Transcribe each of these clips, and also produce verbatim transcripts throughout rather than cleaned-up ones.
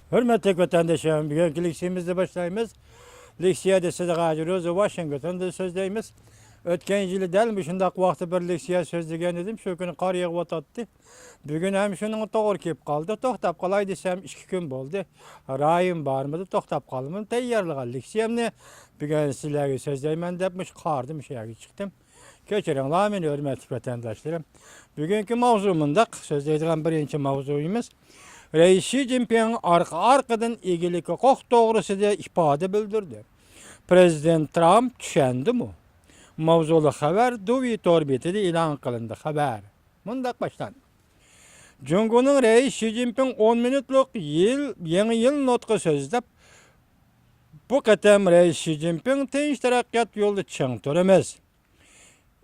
ھۆرمەتلىك ۋەتەندىشىم، بۈگۈنكى لېكسىيەمىزنى باشلايمىز. لېكسىيەدە سىزگە ھازىر روزا ۋاشىنگتوندىن سۆزلەيمىز. ئۆتكەن يىلى دەل مۇشۇنداق ۋاقىتتا بىر لېكسىيە سۆزلىگەن ئىدىم. شۇ كۈنى قار يېغىۋاتاتتى. بۈگۈن ھەم شۇنىڭغا توغرا كېلىپ قالدى. توختاپ قالاي دېسەم، ئىككى كۈن بولدى. رايىم بارمىدى، توختاپ قالىمەن. تەييارلىغان لېكسىيەمنى بۈگۈن سىلەرگە سۆزلەيمەن دەپ مۇشۇ قاردا مۇشۇ يەرگە چىقتىم. كەچۈرۈڭلار مېنى، ھۆرمەتلىك ۋەتەنداشلىرىم. بۈگۈنكى ماۋزۇ مۇنداق، سۆزلەيدىغان بىرىنچى ماۋزۇيىمىز، رەئىس شى جىنپىڭ ئارقا-ئارقىدىن ئىگىلىك ھوقۇق توغرىسىدا ئىپادە بىلدۈردى. پىرېزىدېنت ترامپ چۈشەندىمۇ؟ ماۋزۇلۇق خەۋەر دۇۋى تور بېتىدە ئېلان قىلىندى. خەۋەر مۇنداق باشلاندى. جۇڭگونىڭ رەئىس شى جىنپىڭ ئون مىنۇتلۇق يىل، يېڭى يىل نۇتقى سۆزلەپ، بۇ قېتىم رەئىس شى جىنپىڭ تىنچ تەرەققىيات يولىدا چىڭ تۇرىمىز.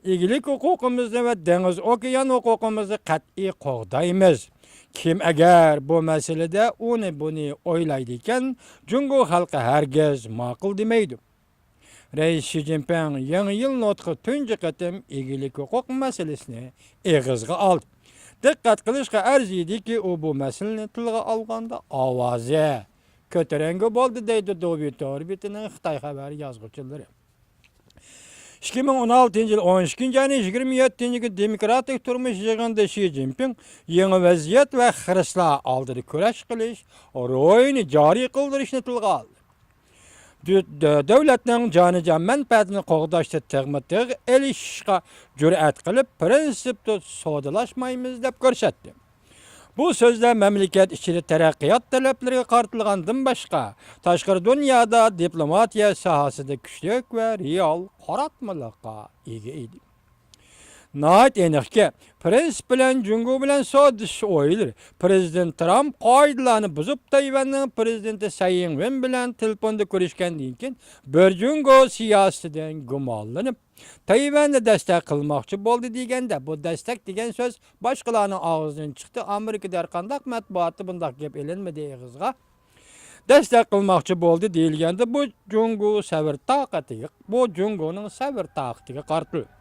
ئىگىلىك ھوقۇقىمىزنى ۋە دېڭىز ئوكيان ھوقۇقىمىزنى قەتئىي قوغدايمىز. كىم ئەگەر بۇ مەسىلىدە ئۇنى بۇنى ئويلايدىكەن، جۇڭگو خەلقى ھەرگىز ماقۇل دېمەيدۇ. رەئىس شى جىنپىڭ يېڭى يىل نۇتقى تۇنجى قېتىم ئىگىلىك ھوقۇق مەسىلىسىنى ئېغىزغا ئالدى. دىققەت قىلىشقا ئەرزىيدىكى، ئۇ بۇ مەسىلىنى تىلغا ئالغاندا ئاۋازى كۆتۈرەڭگۈ بولدى، دەيدۇ دۇۋى تور بېتىنىڭ خىتاي خەۋەر يازغۇچىلىرى. ئىككى مىڭ ئون ئالتىنچى يىل ئون ئىككىنچى ئاينىڭ يىگىرمە يەتتىنچى كۈنى دېموكراتىك تۇرمۇش يىغىنىدا شى جىنپىڭ يېڭى ۋەزىيەت ۋە خىرىسلار ئالدىدا كۈرەش قىلىش روھىنى جارى قىلدۇرۇشنى تىلغا ئالدى. دۆ-، دۆ-، دۆلەتنىڭ جانىجان مەنپەئەتىنى قوغداشتا تىغمۇ تىغ ئېلىشىشقا جۈرئەت قىلىپ، پىرىنسىپتا سودىلاشمايمىز دەپ كۆرسەتتى. بۇ سۆزلەر مەملىكەت ئىچىدە تەرەققىيات تەلەپلىرىگە قارىتىلغاندىن باشقا، تاشقىرى دۇنيادا دىپلوماتىيە ساھەسىدە كۈچلۈك ۋە رېئال قاراتمىلىققا ئىگە ئىدى. ناھايىتى ئېنىقكى، پىرىنسىپ بىلەن جۇڭگو بىلەن سودىلىشىش ئويلىرى پىرېزىدېنت ترامپ قائىدىلارنى بۇزۇپ، تەيۋەننىڭ پىرېزىدېنتى سەي ئىڭۋېن بىلەن تېلېفوندا كۆرۈشكەندىن كېيىن، بىر جۇڭگو سىياسىتىدىن گۇمانلىنىپ، تەيۋەننى دەستەك قىلماقچى بولدى دېگەندە، بۇ دەستەك دېگەن سۆز باشقىلارنىڭ ئاغزىدىن چىقتى. ئامېرىكىدا ھەرقانداق مەتبۇئاتتا بۇنداق گەپ ئېلىنمىدى ئېغىزغا. دەستەك قىلماقچى بولدى دېيىلگەندە، بۇ جۇڭگو سەۋر تاقىتىگە، بۇ جۇڭگونىڭ سەۋر تاقىتىگە قارىتىلدى.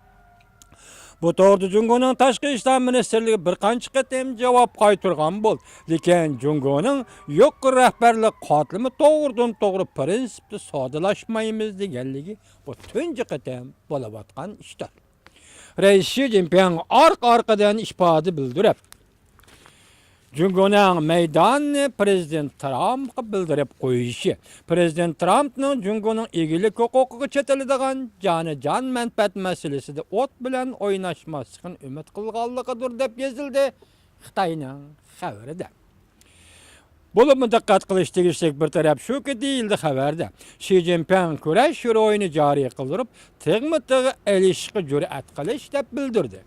بۇ توغرىدا جۇڭگونىڭ تاشقى ئىشلار مىنىستىرلىكى بىر قانچە قېتىم جاۋاب قايتۇرغان بولدى. لېكىن جۇڭگونىڭ يۇقىرى رەھبەرلىك قاتلىمى توغرىدىن توغرا پىرىنسىپتا سودىلاشمايمىز دېگەنلىكى بۇ تۇنجى قېتىم بولۇۋاتقان ئىشتۇر. رەئىس شى جىنپىڭ ئارقا-ئارقىدىن ئىپادە بىلدۈرۈپ، جۇڭگونىڭ مەيدانىنى پىرېزىدېنت ترامپقا بىلدۈرۈپ قويۇشى، پىرېزىدېنت ترامپنىڭ جۇڭگونىڭ ئىگىلىك ھوقۇقىغا چېتىلىدىغان جانىجان مەنپەئەت مەسىلىسىدە ئوت بىلەن ئويناشماسلىقىنى ئۈمىد قىلغانلىقىدۇر، دەپ يېزىلدى خىتاينىڭ خەۋىرىدە. بولۇپمۇ دىققەت قىلىش تېگىشلىك بىر تەرەپ شۇكى، دېيىلدى خەۋەردە، شى جىنپىڭ كۈرەش روھىنى جارى قىلدۇرۇپ، تىغمۇ تىغ ئېلىشىشقا جۈرئەت قىلىش دەپ بىلدۈردى.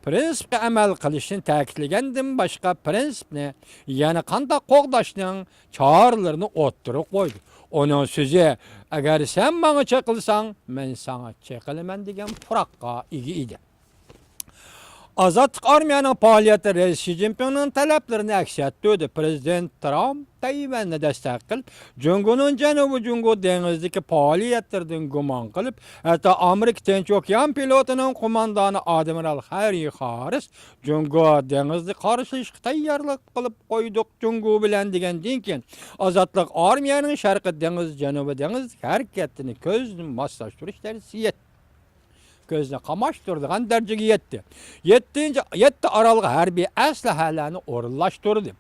پىرىنسىپقا ئەمەل قىلىشنى تەكىتلىگەندىن باشقا، پىرىنسىپنى يەنە قانداق قوغداشنىڭ چارىلىرىنى ئوتتۇرىغا قويدى. ئۇنىڭ سۆزى، ئەگەر سەن ماڭا چېقىلساڭ، مەن ساڭا چېقىلىمەن، دېگەن پۇراققا ئىگە ئىدى. ئازادلىق ئارمىيەنىڭ پائالىيەتلىرى شى جىنپىڭنىڭ تەلەپلىرىنى ئەكس ئەتتۈردى. پىرېزىدېنت ترامپ تەيۋەننى دەستەك قىلىپ، جۇڭگونىڭ جەنۇبىي جۇڭگو دېڭىزىدىكى پائالىيەتلىرىدىن گۇمان قىلىپ، ھەتتا ئامېرىكا تىنچ ئوكيان پلوتىنىڭ قوماندانى ئادمىرال خاررى خاررىس جۇڭگو دېڭىزدا قارشىلىشىشقا تەييارلىق قىلىپ قويدۇق جۇڭگو بىلەن دېگەندىن كېيىن، ئازادلىق ئارمىيەنىڭ شەرقىي دېڭىز، جەنۇبىي دېڭىز ھەرىكەتىنى كۆزدىن ماسلاشتۇرۇش دەرىجىسىگە يەتتى. كۆزنى قاماشتۇرىدىغان دەرىجىگە يەتتى. يەتتىنچى، يەتتە ئارالغا ھەربىي ئەسلىھەلەرنى ئورۇنلاشتۇردى.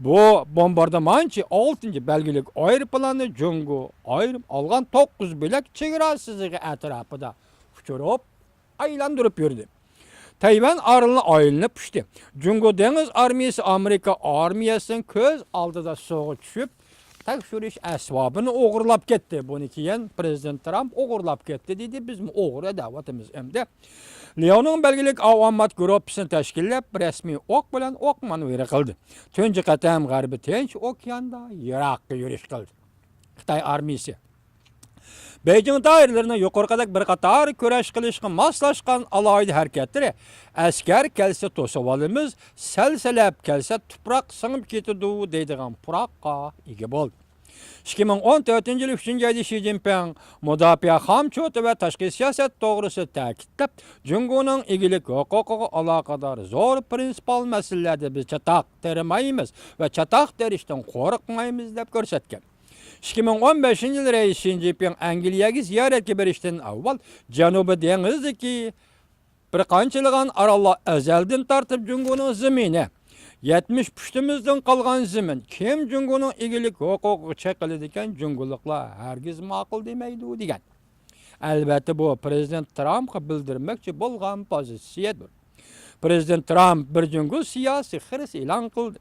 بۇ بومباردىمانچى ئالتىنچى بەلگىلىك ئايروپىلاننى جۇڭگو ئايرىم ئالغان توققۇز بۆلەك چېگرا سىزىقى ئەتراپىدا ئۇچۇرۇپ، ئايلاندۇرۇپ يۈردى. تەيۋەن ئارىلىنى ئايلىنىپ ئۇچتى. جۇڭگو دېڭىز ئارمىيىسى ئامېرىكا ئارمىيەسىنىڭ كۆز ئالدىدا سۇغا چۈشۈپ، تەكشۈرۈش ئەسۋابىنى ئوغرىلاپ كەتتى. بۇنى كېيىن پىرېزىدېنت ترامپ ئوغرىلاپ كەتتى دېدى. بىزمۇ ئوغرى دەۋاتىمىز ئەمدى. لياۋنىڭ بەلگىلىك ئاۋامات گۇرۇپپىسىنى تەشكىللەپ، رەسمىي ئوق بىلەن ئوق مانېۋىرى قىلدى. تۇنجى قېتىم غەربىي تىنچ ئوكياندا يىراققا يۈرۈش قىلدى. خىتاي ئارمىيىسى بېيجىڭ دائىرىلىرىنىڭ يۇقىرىقىدەك بىر قاتار كۈرەش قىلىشقا ماسلاشقان ئالاھىدە ھەرىكەتلىرى، ئەسكەر كەلسە توسۇۋالىمىز، سەل-سەلەپ كەلسە تۇپراق سىڭىپ كېتىدۇ دەيدىغان پۇراققا ئىگە بولدى. ئىككى مىڭ ئون تۆتىنچى يىل ئۈچىنچى ئايدا شى جىنپىڭ مۇداپىئە خامچوتى ۋە تاشقى سىياسەت توغرىسىدا تەكىتلەپ، جۇڭگونىڭ ئىگىلىك ھوقۇقىغا ئالاقىدار زور پرىنسىپال مەسىلىلەردە بىز چاتاق تېرىمايمىز ۋە چاتاق تېرىشتىن قورقمايمىز، دەپ كۆرسەتكەن. ئىككى مىڭ ئون بەشىنچى يىل رەئىس شى جىنپىڭ ئەنگلىيەگە زىيارەتكە بېرىشتىن ئاۋۋال جەنۇبىي دېڭىزدىكى بىر قانچىلىغان ئاراللار ئەزەلدىن تارتىپ جۇڭگونىڭ زېمىنى. يەتمىش پۇشتىمىزدىن قالغان زېمىن. كىم جۇڭگونىڭ ئىگىلىك ھوقۇقىغا چېقىلىدىكەن، جۇڭگولۇقلار ھەرگىز ماقۇل دېمەيدۇ، دېگەن. ئەلۋەتتە، بۇ پرېزىدېنت ترامپقا بىلدۈرمەكچى بولغان پوزىتسىيەدۇر. پرېزىدېنت ترامپ بىر جۇڭگو سىياسىي خىرىسى ئېلان قىلدى.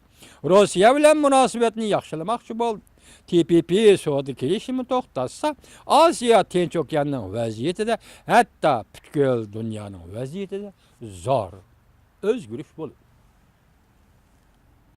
روسىيە بىلەن مۇناسىۋەتنى ياخشىلىماقچى بولدى. تى پى پى سودا كېلىشىمى توختاتسا، ئاسىيا تىنچ ئوكياننىڭ ۋەزىيىتىدە، ھەتتا پۈتكۈل دۇنيانىڭ ۋەزىيىتىدە زور ئۆزگىرىش بولىدۇ.